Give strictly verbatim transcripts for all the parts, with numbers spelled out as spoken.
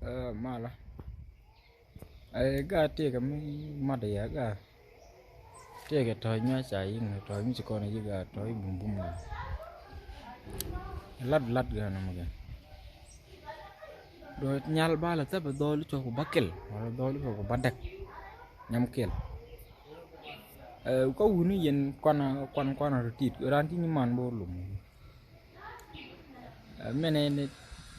Ɛ, malä. Ɛ, gaa tëëkɛ mi mat yɛ gaa. Tëëkɛ tɔ̱ɔ̱c mi a ca yiŋ, tɔ̱ɔ̱c mi ci kɔn a yi gaa, tɔ̱ɔ̱c bum bum gaa. Lat lat gaa nɔmɔ kɛ. Dɔ nyal ba la thɛpɛ dhɔɔl cɔk ku ba kɛl, wala dhɔɔl cɔk ku ba dɛk. Nyam kɛl. Ɛ, kä wuni yɛn kuan, kuan, kuan rɔ tit, ran ti nyiman bä lum. Ɛ, mɛnɛ ni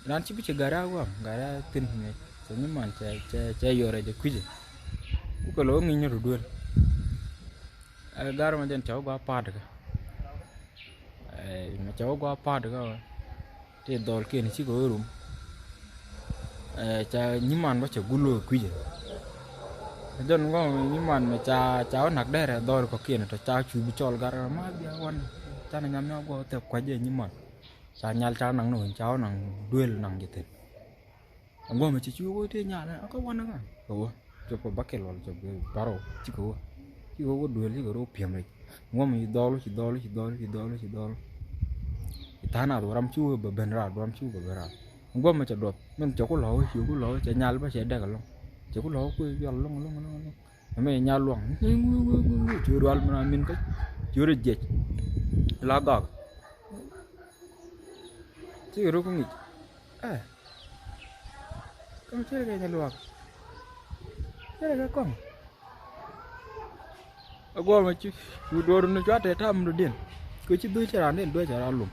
ran ci bi cɛ gari a wam, gari a thin ni cɛ nyiman cɛ, cɛ, cɛ yɔrɛ jɛ kui̱cɛ. Ku kɛ lɔ ŋi̱ny ni rɔ duel. Ɛ, gari ma jɛn cɛ wä gua pa̱a̱t kä. Ɛ, ma cɛ wä gua pa̱a̱t kä. Ti dhɔl kiɛn cikɛ wä rum. Ɛ, ca nyiman bä cɛ gul wä kui̱cɛ. Jɔn ŋɔm nyiman mɛ ca, ca wä nak dɛrɛ dhɔl kɔ kiɛn tɔ ca cu bi cɔl gar ma bia wan. Ca na nyam nya guɔ thɛ kuac jɛ nyiman. Ca nyal ca naŋ ni wun ca wä naŋ duel naŋ jɛ thin. Ŋuɔmɛ ci ci wä ti nyal a kä wan kä kɛ wä cop kɛ bakɛl wal cop kɛ barɔw ci kɛ wä. Ci kɛ wä duel ci kɛ rɔ piɛm rɛc. Ŋuɔmɛ ci dhɔl ci dhɔl ci dhɔl ci dhɔl ci dhɔl. Ci tha̱a̱ŋ nath wä ram ci wä bɛ ben raar, ram ci wä bɛ ben raar. Ŋuɔmɛ cɛ duɔth min cɛ ku lɔw ci ku lɔw cɛ nyal bä cɛ dɛk ɛlɔŋ. Cɛ ku lɔw ku yɔl lɔŋ lɔŋ lɔŋ lɔŋ. Ɛmɛ nyal luaŋ. Ci rual min a min kä ci wä rɛ jiɛc. La gak. Ci kɛ rɔ ku ŋic. Ɛ. Kä mi cɛ kɛ nyɛ luak. Cɛ kɛ kɔŋ. A guɔ mɛ ci cu duɔr ni cua tɛ tam du din. Kɛ ci duc cɛ ran din duɔc cɛ ran lum.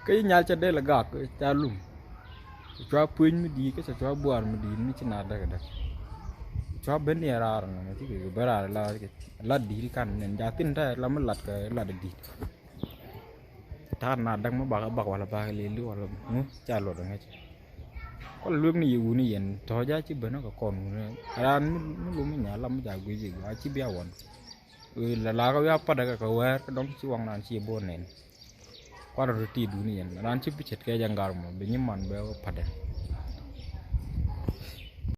Kä ci nyal cɛ del gak ca lum. Cua puny mi di̱i̱t kä cɛ cua buar mi di̱i̱t mi ci na däk däk. Cua ben ni rar ni ci kɛ ben rar la la di̱i̱t kan nin ja thin tɛ la mi lat kɛ lat di̱i̱t. Ta̱a̱t na däk mi bak bak wala bak lili wala ŋu ca luɔt ŋäc. Kɔl luek ni yɛ wuni yɛn tɔ̱ ja ci ben kɛ kɔn wuni. Raan mi, mi lum mi nya lam mi ca guic i̱ gua ci bia wan. Wi la la kɛ wia padɛ kɛ kɛ wɛɛr kɛ dɔŋ ci waŋ naan ci bon nɛn. Kuan rɔ ti duni yɛn raan ci bi ce̱tkɛ jɛ ŋar mɔ bi nyiman bɛ wä padɛ.